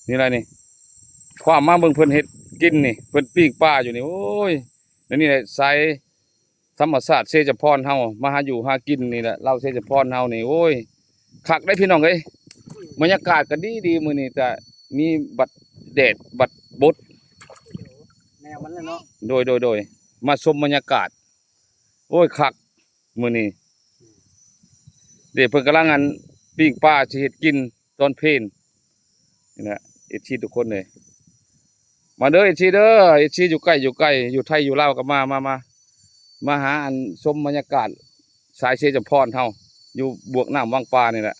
ນີ້ລະນີ້ ຄວ້າມມາເບິ່ງເພິ່ນເຮັດກິນນີ້ ເພິ່ນປີ້ງປາຢູ່ນີ້. ໂອ້ຍ ແນວນີ້ແຫຼະ ສາຍທຳມະຊາດເຊຈະພອນເຮົາ ມາຫາຢູ່ຫາກິນນີ້ແຫຼະ ລາວເຊຈະພອນເຮົານີ້. ໂອ້ຍ ຄັກເດ້ພີ່ນ້ອງເອີຍ ບັນຍາກາດກໍດີໆ ມື້ນີ້ກະມີບັດແດດບັດບົດ ແນວມັນແຫຼະເນາະ. ໂດຍ ໂດຍ ໂດຍ ມາຊົມບັນຍາກາດ. ໂອ້ຍ ຄັກມື້ນີ້ເດ້ ເພິ່ນກຳລັງ ອັນ ປີ້ງປາຊິເຮັດກິນຕອນເພນນີ້ແຫຼະ ເອັຟຊີທຸກຄົນເອີຍ. ມາເດີ ເອັຟຊີເດີ ເອັຟຊີຢູ່ໃກ້ຢູ່ໄກ ຢູ່ໄທຢູ່ລາວກໍມາ ມາ ມາ ມາຫາ ອັນ ຊົມບັນຍາກາດສາຍເຊຈຳພອນເຮົາ ຢູ່ບວກນ້ຳວັງປານີ້ແຫຼະ.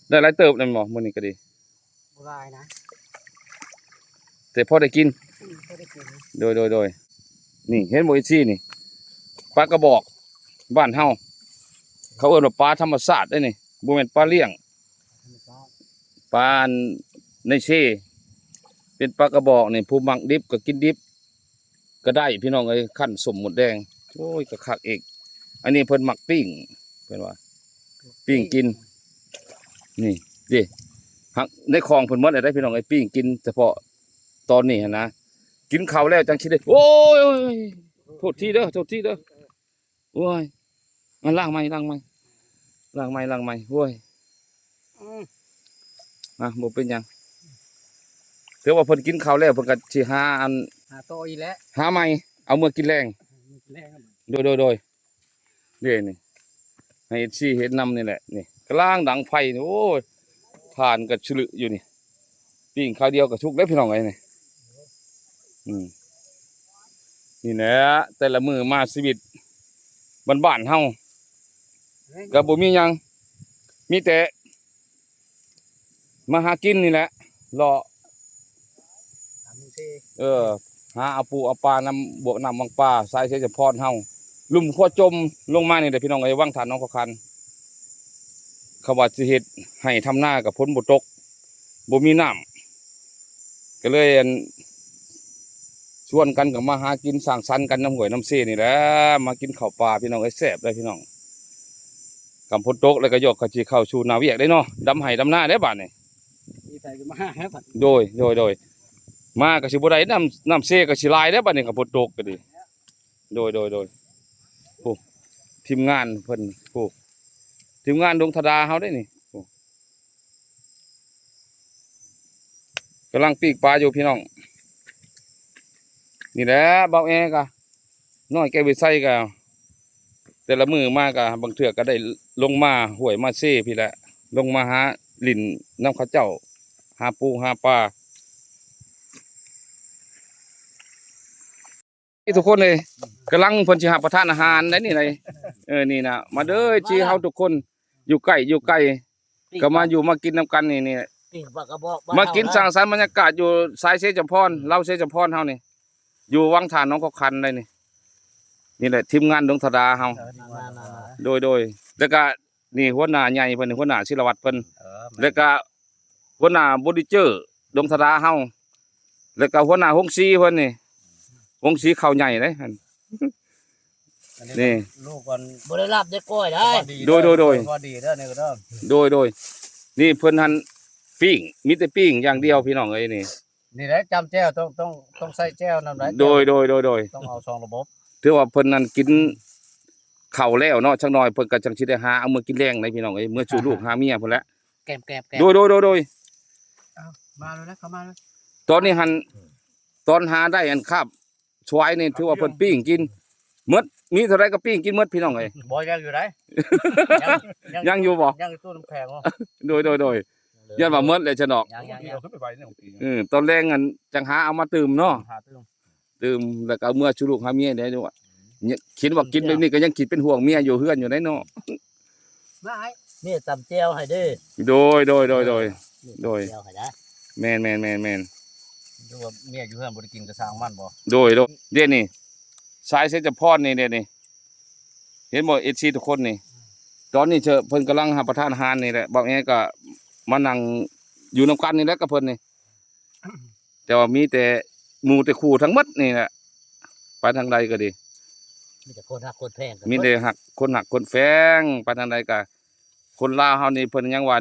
ໄດ້ຫຼາຍເຕີບແມ່ນບໍ່ມື້ນີ້ກໍດີ? ບໍ່ຫຼາຍນະ ແຕ່ພໍໄດ້ກິນ. ອືມ ພໍໄດ້ກິນ. ໂດຍ ໂດຍ ໂດຍ. ນີ້ເຫັນບໍ່ ເອັຟຊີນີ້ ປາກະບອກບ້ານເຮົາ ເຂົາເອີ້ນວ່າປາທຳມະຊາດເດ້ນີ້ ບໍ່ແມ່ນປາລ້ຽງ ປາໃນເຊ ເປັນປາກະບອກນີ້ ຜູ້ມັກດິບກໍກິນດິບ ກໍໄດ້ພີ່ນ້ອງເອີຍ ຄັນສົ້ມມົດແດງ. ໂອ້ຍ ກໍຄັກອີກ. ອັນນີ້ເພິ່ນມັກປີ້ງ ເພິ່ນວ່າປີ້ງກິນ ນີ້ເດ້ ຮັກໃນຂອງເພິ່ນໝົດແລ້ວເດ້ພີ່ນ້ອງເອີຍ ປີ້ງກິນສະເພາະຕອນນີ້ຫັ້ນນະ. ກິນເຂົ້າແລ້ວຈັ່ງຊິໄດ້ ໂອ້ຍ ໂທດທີເດີ ໂທດທີເດີ. ໂອ້ຍ ມາລ້າງໃໝ່ ລ້າງໃໝ່ ລ້າງໃໝ່ ລ້າງໃໝ່. ໂອ້ຍ ອືມ ອ່ະ ບໍ່ເປັນຫຍັງ ຖືວ່າເພິ່ນກິນເຂົ້າແລ້ວ ເພິ່ນກໍຊິຫາ ອັນ ຫາຕໍ່ອີກແຫຼະ ຫາໃໝ່ ເອົາເມືອກິນແລງ. ແລງ ໂດຍ ໂດຍ ໂດຍ. ເດ້ນີ້ ໃຫ້ເອັຟຊີເຫັນນຳນີ້ແຫຼະ ນີ້ກຳລັງດັງໄຟນີ້. ໂອ້ຍ ຖ່ານກໍຊະລຶຢູ່ນີ້ ປີ້ງຄາວດຽວກໍສຸກເດ້ພີ່ນ້ອງເອີຍນີ້. ອືມ ນີ້ແຫຼະ ແຕ່ລະມື້ມາຊີວິດບ້ານໆເຮົາ ກໍບໍ່ມີຫຍັງ ມີແຕ່ມາຫາກິນນີ້ແຫຼະ ເລາະ ເອີ ຫາເອົາປູເອົາປານຳບວກນ້ຳວັງປາ ສາຍເຊຈະພອນເຮົາ ລຸ່ມຂົວຈົມລົງມານີ້ແຫຼະພີ່ນ້ອງເອີຍ ວັງທ່າໜອງຂ້າວຄັນ. ເຂົາວ່າຊິເຮັດໄຮ່ທຳນາກໍຝົນບໍ່ຕົກ ບໍ່ມີນ້ຳ ກໍເລີຍ ອັນ ຊວນກັນກໍມາຫາກິນສັງສັນກັນນຳຫ້ວຍນຳເຊນີ້ແຫຼະ ມາກິນເຂົ້າປ່າພີ່ນ້ອງເອີຍ ແຊບເດ້ພີ່ນ້ອງ. ກຳຝົນຕົກແລ້ວກໍຢອກກໍຊິເຂົ້າສູ່ໜ້າວຽກເດ້ເນາະ ດຳໄຮ່ດຳນາເດ້ບາດນີ້. ມີໃຜກໍມາຫາແລ້ວບາດນີ້. ໂດຍ ໂດຍ ໂດຍ. ມາກໍຊິບໍ່ໄດ້ນ້ຳ ນ້ຳເຊກໍຊິຫຼາຍເດ້ບາດນີ້ ກຳຝົນຕົກກໍດີ. ໂດຍ ໂດຍ ໂດຍ. ໂອ້ ທີມງານເພິ່ນ ໂອ້ ທີມງານດົງທະດາເຮົາເດ້ນີ້. ໂອ້ ກຳລັງປີ້ງປາຢູ່ພີ່ນ້ອງ. ນີ້ແຫຼະ ບ່າວແອກະ ນ້ອຍແກ້ວວິໄຊກະ ແຕ່ລະມື້ມາກະ ບາງເທື່ອກະໄດ້ລົງມາຫ້ວຍມາເຊພີ້ແຫຼະ ລົງມາຫາຫຼິ້ນນຳເຂົາເຈົ້າ ຫາປູຫາປາ. ນີ້ທຸກຄົນເອີຍ ກຳລັງເພິ່ນຊິຮັບປະທານອາຫານໄດ໋ນີ້ໄດ໋. ເອີ ນີ້ນະ ມາເດີ ເອັຟຊີເຮົາທຸກຄົນ ຢູ່ໃກ້ຢູ່ໄກ ກໍມາຢູ່ມາກິນນຳກັນນີ້ ນີ້ ມາກິນສັງສັນບັນຍາກາດຢູ່ສາຍເຊຈຳພອນ ລາວເຊຈຳພອນເຮົານີ້ ຢູ່ວັງທ່າໜອງຄອກຄັນໄດ໋ນີ້. ນີ້ແຫຼະທີມງານດົງທະດາເຮົາ. ໂດຍ ໂດຍ. ແລ້ວກະ ນີ້ຫົວໜ້າໃຫຍ່ເພິ່ນ ຫົວໜ້າສິລະວັດເພິ່ນ ເອີ ແມ່ນ ແລ້ວກະຫົວໜ້າໂບລິເຈີດົງທະດາເຮົາ ແລ້ວກະຫົວໜ້າໂຮງສີເພິ່ນນີ້ ໂຮງສີເຂົ້າໃຫຍ່ເດ້ຫັ້ນ. ອັນນີ້ ນີ້ ລູກມັນບໍ່ໄດ້ລາບໄດ້ກ້ອຍໄດ້. ໂດຍ ໂດຍ ໂດຍ ພໍດີເດີນີ້ກໍເດີ. ໂດຍ ໂດຍ. ນີ້ເພິ່ນຫັ້ນປີ້ງ ມີແຕ່ປີ້ງຢ່າງດຽວພີ່ນ້ອງເອີຍນີ້. ນີ້ແຫຼະ ຈ້ຳແຈ່ວ ຕ້ອງ ຕ້ອງ ຕ້ອງໃສ່ແຈ່ວນຳໄດ໋. ໂດຍ ໂດຍ ໂດຍ ໂດຍ. ຕ້ອງເອົາສອງລະບົບ. ຖືວ່າເພິ່ນນັ້ນກິນເຂົ້າແລ້ວເນາະ ຈັກໜ້ອຍເພິ່ນກໍຈັ່ງຊິໄດ້ຫາເອົາເມືອກິນແລງໃດ໋ພີ່ນ້ອງເອີຍ ເມືອສູ່ລູກຫາເມຍພຸ້ນແຫຼະ. ແກມ ແກມ ແກມ. ໂດຍ ໂດຍ ໂດຍ ໂດຍ. ເອົາ ມາແລ້ວນະ ເຂົ້າມາແລ້ວ. ຕອນນີ້ຫັ້ນ ຕອນຫາໄດ້ອັນຄາບ ສວາຍນີ້ຖືວ່າເພິ່ນປີ້ງກິນໝົດ ມີເທົ່າໃດກໍປີ້ງກິນໝົດພີ່ນ້ອງເອີຍ. ບໍ່ ຍັງຢູ່ໃດ໋ ຍັງ ຍັງຢູ່ບໍ່ ຍັງຢູ່ຕູ້ນ້ຳແຂງ. ໂດຍ ໂດຍ ໂດຍ. ຢ້ານວ່າໝົດແລ້ວຊະເນາະ. ຍັງ ຍັງ ຍັງ. ເອີ ຕອນແລງຫັ້ນຈັ່ງຫາເອົາມາຕື່ມເນາະ ຫາຕື່ມ ຕື່ມ ແລ້ວກໍເອົາເມືອສູ່ລູກຫາເມຍໄດ້ດ້ວຍ. ຄິດວ່າກິນແບບນີ້ກໍຍັງຄິດເປັນຫ່ວງເມຍຢູ່ເຮືອນຢູ່ໄດ໋ເນາະ. ມາໃຫ້ເມຍຕຳແຈ່ວໃຫ້ເດ້. ໂດຍ ໂດຍ ໂດຍ ໂດຍ ໂດຍ. ຕຳແຈ່ວໃຫ້ໄດ້. ແມ່ນໆໆໆ. ຫຼືວ່າເມຍຢູ່ເຮືອນບໍ່ໄດ້ກິນກໍຊ່າງມັນບໍ? ໂດຍ ໂດຍ. ເດ້ນີ້ ສາຍເຊຈະພອນນີ້ເດ້ນີ້ ເຫັນບໍ່ ເອັຟຊີທຸກຄົນນີ້ ຕອນນີ້ເຊີ ເພິ່ນກຳລັງຮັບປະທານອາຫານນີ້ແຫຼະ ບ່າວແອກໍມານັ່ງຢູ່ນຳກັນນີ້ແຫຼະກັບເພິ່ນນີ້. ແຕ່ວ່າມີແຕ່ໝູ່ແຕ່ຄູ່ທັງໝົດນີ້ແຫຼະ ໄປທາງໃດກໍດີ ມີແຕ່ຄົນຮັກຄົນແພງກັນ ມີແຕ່ຮັກ ຄົນຮັກຄົນແພງ ໄປທາງໃດກໍ ຄົນລາວເຮົານີ້ເພິ່ນຍັງວ່າ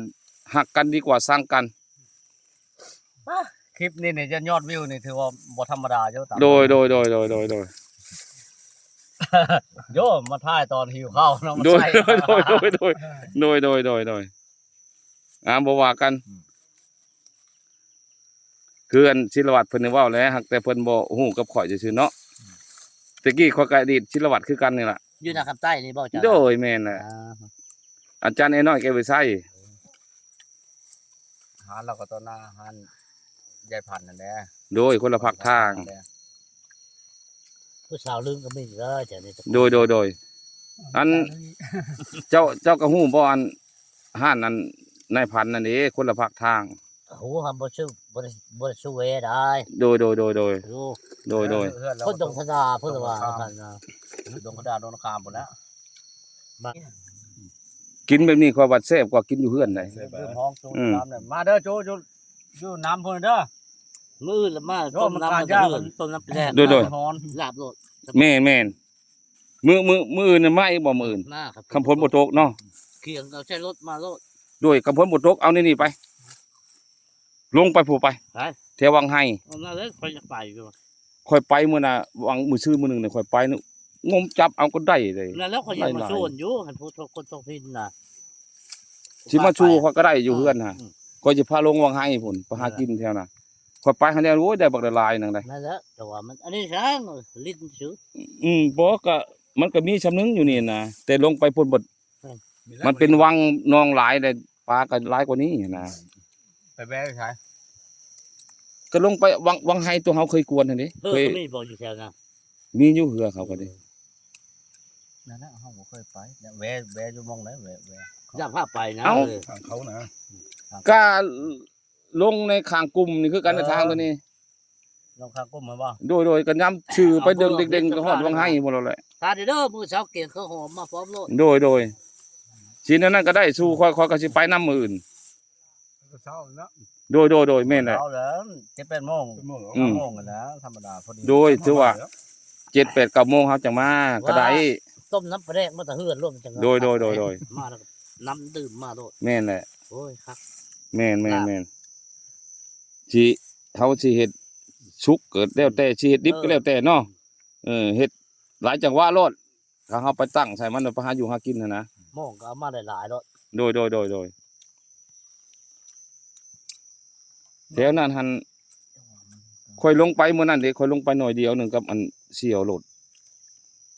ຮັກກັນດີກວ່າຊັງກັນ. ຄລິບນີ້ນີ້ ຍອດວິວນີ້ຖືວ່າບໍ່ທຳມະດາຢູ່. ໂດຍ ໂດຍ ໂດຍ ໂດຍ ໂດຍ ໂດຍ ໂຢ ມາຖ່າຍຕອນຫິວເຂົ້າເນາະ ໂດຍ ໂດຍ ໂດຍ ໂດຍ ໂດຍ ອ່າ ບໍ່ວ່າກັນ ອືມ ຄືອັນ ສິລະວັດເພິ່ນໄດ້ເວົ້າແຫຼະ ຫາກແຕ່ເພິ່ນບໍ່ຮູ້ກັບຂ້ອຍຊື່ໆເນາະ. ອືມ ແຕ່ກີ້ຂ້ອຍກໍອະດີດສິລະວັດຄືກັນນີ້ລະ ຢູ່ນາຄຳໃຕ້ນີ້ບໍ່? ໂດຍ ແມ່ນແຫຼະ ອາ ອາຈານໄອ້ນ້ອຍແກ້ວວິໄຊ. ຮ້ານລາວກໍຕໍ່ໜ້າຮ້ານຍາຍພັນນັ້ນແຫຼະ. ໂດຍ ຄົນລະພາກທາງ. ຜູ້ສາວລຶ້ງກໍມີເດີ ແຖວນີ້. ໂດຍ ໂດຍ ໂດຍ ອັນ ເຈົ້າ ເຈົ້າກໍຮູ້ບໍ່ ອັນ ຮ້ານອັນນາຍພັນນັ້ນເດ້ ຄົນລະພາກທາງ. ຮູ້ ຫາບໍ່ຊື່ ບໍ່ໄດ້ ບໍ່ໄດ້ຊື່ແວ່ໄດ້. ໂດຍ ໂດຍ ໂດຍ ໂດຍ ໂດຍ ໂດຍ ຄົນດົງທະດາ ເພິ່ນວ່າ ດອງທະດາ ດອງນາຄາມພຸ້ນແຫຼະ. ມາ ກິນແບບນີ້ຂ້ອຍວ່າແຊບກວ່າກິນຢູ່ເຮືອນໃດ໋. ແຊບ ດື່ມຫ້ອງໂຈ ອືມ ຢູ່ນຳເດ້ ໂຈ ຢູ່ ຢູ່ນຳພຸ້ນເດີ. ມື້ອື່ນລະມາ ໂອ້ ຕົ້ມນ້ຳ ມັນການ ມັນກໍເດືອດ ຕົ້ມນ້ຳແປງ ໂດຍ ໂດຍ ຮ້ອນ ລາບໂລດ. ແມ່ນໆ ມື້ ມື້ ມື້ອື່ນນະມາອີກບໍ່? ມື້ອື່ນ ມາຄັບ ຄັນຝົນບໍ່ຕົກເນາະ ຂຽງເອົາໃສ່ລົດມາໂລດ. ໂດຍ ຄັນຝົນບໍ່ຕົກ ເອົາໃນນີ້ໄປ ລົງໄປພຸ້ນໄປ ໄປ ແຖວວັງໄຮ. ເອົາມາເລີຍ ຂ້ອຍຢາກໄປຢູ່. ຂ້ອຍໄປມື້ນະ ວັງ ມື້ຊືນມື້ໜຶ່ງນີ້ ຂ້ອຍໄປນີ້ ງົມຈັບເອົາກໍໄດ້ເລີຍ. ນັ້ນແຫຼະ ຂ້ອຍຢາກມາ ຫຼາຍໆ ຊົນຢູ່ ຄັນຜູ້ຄົນທ້ອງຖິ່ນນະ ຊິມາສູ່ຂ້ອຍກໍໄດ້ຢູ່ເຮືອນຫັ້ນ. ອືມ ຂ້ອຍຊິພາລົງວັງໄຮພຸ້ນ ໄປຫາກິນແຖວນັ້ນ. ເອີ ຂ້ອຍໄປຫັ້ນແລ້ວ ໂອ້ຍ ໄດ້ບັກຫຼາຍໆໜຶ່ງໄດ໋. ນັ້ນແຫຼະ ແຕ່ວ່າມັນ ອັນນີ້ຊ່າງ ຫຼິ້ນຊື່. ອືມ ບໍ່ ກະ ມັນກະມີຊ່ຳໜຶ່ງຢູ່ນີ້ນະ ແຕ່ລົງໄປພຸ້ນເບິດ. ອືມ ມັນເປັນວັງໜອງຫຼາຍ ແລະ ປາກໍຫຼາຍກວ່ານີ້ນະ. ໄປແວ່ໃສ? ກໍລົງໄປວັງ ວັງໄຮຕົວເຮົາເຄີຍກວນຫັ້ນເດ້. ເອີ ເຄີຍ ກໍມີບໍ່ຢູ່ແຖວນັ້ນ? ມີຢູ່ເຮືອເຂົາກໍເດ້. ນັ້ນແຫຼະ ເຮົາບໍ່ເຄີຍໄປ ແວ່ ແວ່ຢູ່ໝ່ອງໃດ ແວ່ ແວ່ ຢາກພາໄປນະ. ເອົ້າ ເອີ ທາງເຂົານະ ກະລົງໃນຂ້າງກຸ່ມນີ້ຄືກັນນະ ເອີ ທາງຕົວນີ້ ລົງຂ້າງກຸ່ມແມ່ນບໍ່? ໂດຍ ໂດຍ ກໍຍາມຊື່ໄປເດີ່ງເດັງໆ ກໍຮອດວັງໄຮພຸ້ນແຫຼະ. ຖ້າເດີ ມື້ເຊົ້າກຽງເຂົ້າຫອມມາພ້ອມໂລດ. ໂດຍ ໂດຍ ຊິແນວນັ້ນກໍໄດ້ ສູ່ຂ້ອຍ ຂ້ອຍກໍຊິໄປນຳມື້ອື່ນ. ເຊົ້າເນາະ ໂດຍ ໂດຍ ໂດຍ ແມ່ນແຫຼະ ເຊົ້າແລ້ວ ເຈັດແປດໂມງ ອືມ ໂມງຫັ້ນແຫຼະ ທຳມະດາ ພໍດີ. ໂດຍ ຖືວ່າເຈັດແປດເກົ້າໂມງເຮົາຈັ່ງມາກໍໄດ້ ຕົ້ມນ້ຳປາແດກມາແຕ່ເຮືອນໂລດ ມັນຈັ່ງ. ໂດຍ ໂດຍ ໂດຍ ໂດຍ ມາແລ້ວກໍນ້ຳດື່ມມາໂລດ. ແມ່ນແຫຼະ ໂອ້ຍ ຄັກ ແມ່ນ ແມ່ນ ແມ່ນ ຊິ ເຮົາຊິເຮັດສຸກກໍແລ້ວແຕ່ ຊິເຮັດດິບກໍແລ້ວແຕ່ເນາະ. ເອີ ເຮັດຫຼາຍຈັງຫວະໂລດ ຖ້າເຮົາໄປຕັ້ງໃສ່ມັນ ໄປຫາຢູ່ຫາກິນຫັ້ນນະ ໝໍ້ກໍເອົາມາຫຼາຍໆໂລດ. ໂດຍ ໂດຍ ໂດຍ ໂດຍ ແຖວນັ້ນຫັ້ນ ຂ້ອຍລົງໄປມື້ນັ້ນເດ້ ຂ້ອຍລົງໄປໜ້ອຍດຽວໜຶ່ງກັບອັນສ່ຽວໂລດ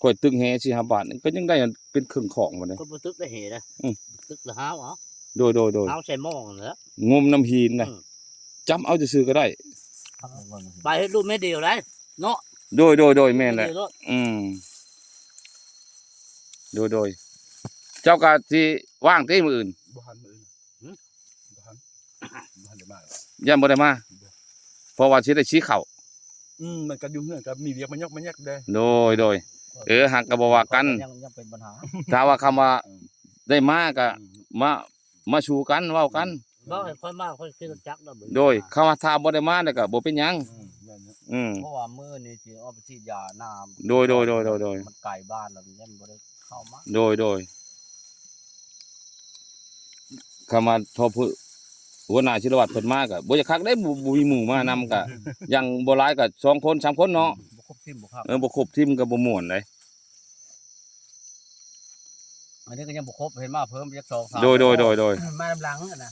ຂ້ອຍຕຶກແຫສີ່ຫ້າບາດ ກໍຍັງໄດ້ອັນເປັນເຄິ່ງຂອງພຸ້ນເດ້. ຂ້ອຍບໍ່ຕຶກໄດ້ແຫເດ້ ອືມ ຕຶກລະຫາວເອົາ. ໂດຍ ໂດຍ ໂດຍ ຫາວໃສ່ໝໍ້ຫັ້ນແຫຼະ ງົມນຳຫີນນະ ອືມ ຈັບເອົາຊື່ໆກໍໄດ້. ໄປເຮັດລູກແມ່ດຽວໄດ້ເນາະ. ໂດຍ ໂດຍ ໂດຍ ແມ່ນແຫຼະ ອືມ ໂດຍ ໂດຍ ເຈົ້າກໍຊິວ່າງຕິມື້ອື່ນ? ບໍ່ທັນ ມື້ອື່ນ ຫື? ບໍ່ທັນ ບໍ່ທັນໄດ້ມາ ຢ້ານບໍ່ໄດ້ມາ ບໍ່ ເພາະວ່າຊິໄດ້ສີເຂົ້າ. ອືມ ມັນກໍຢູ່ເຮືອນກໍມີວຽກມາຍອກມາແຍກເດ້. ໂດຍ ໂດຍ ເອີ ຫາກກໍບໍ່ວ່າກັນ ຍັງ ຍັງເປັນບັນຫາ ຖ້າວ່າຄຳວ່າ ອືມ ໄດ້ມາກໍ ອືມ ມາ ມາສູ່ກັນເວົ້າກັນ. ອືມ ເວົ້າໃຫ້ຂ້ອຍມາ ຂ້ອຍຂີ່ລົດຈັກດອກ. ໂດຍ ຄຳວ່າຖ້າບໍ່ໄດ້ມາແລ້ວກໍບໍ່ເປັນຫຍັງ. ອືມ ແມ່ນຢູ່ ອືມ ເພາະວ່າມື້ນີ້ຊິອອກໄປສີດຢານ້ຳ. ໂດຍ ໂດຍ ໂດຍ ໂດຍ ໂດຍ ມັນໄກບ້ານແລ້ວ ຍັງບໍ່ໄດ້ເຂົ້າມາ. ໂດຍ ໂດຍ ຄຳວ່າພໍ່ຜູ້ ຫົວໜ້າສິລະວັດເພິ່ນມາກໍບໍ່ຢາກຄັກເດ້ ບໍ່ ບໍ່ມີໝູ່ມານຳ ກໍຢ່າງບໍ່ຫຼາຍກໍສອງຄົນສາມຄົນເນາະ. ອືມ ບໍ່ຄົບທີມບໍ່ຄັກ ເອີ ບໍ່ຄົບທີມກໍບໍ່ມ່ວນເດ້. ອັນນີ້ກໍຍັງບໍ່ຄົບ ເຫັນມາເພີ່ມຈັກສອງສາມ. ໂດຍ ໂດຍ ໂດຍ ໂດຍ ມານຳຫຼັງຫັ້ນນະ.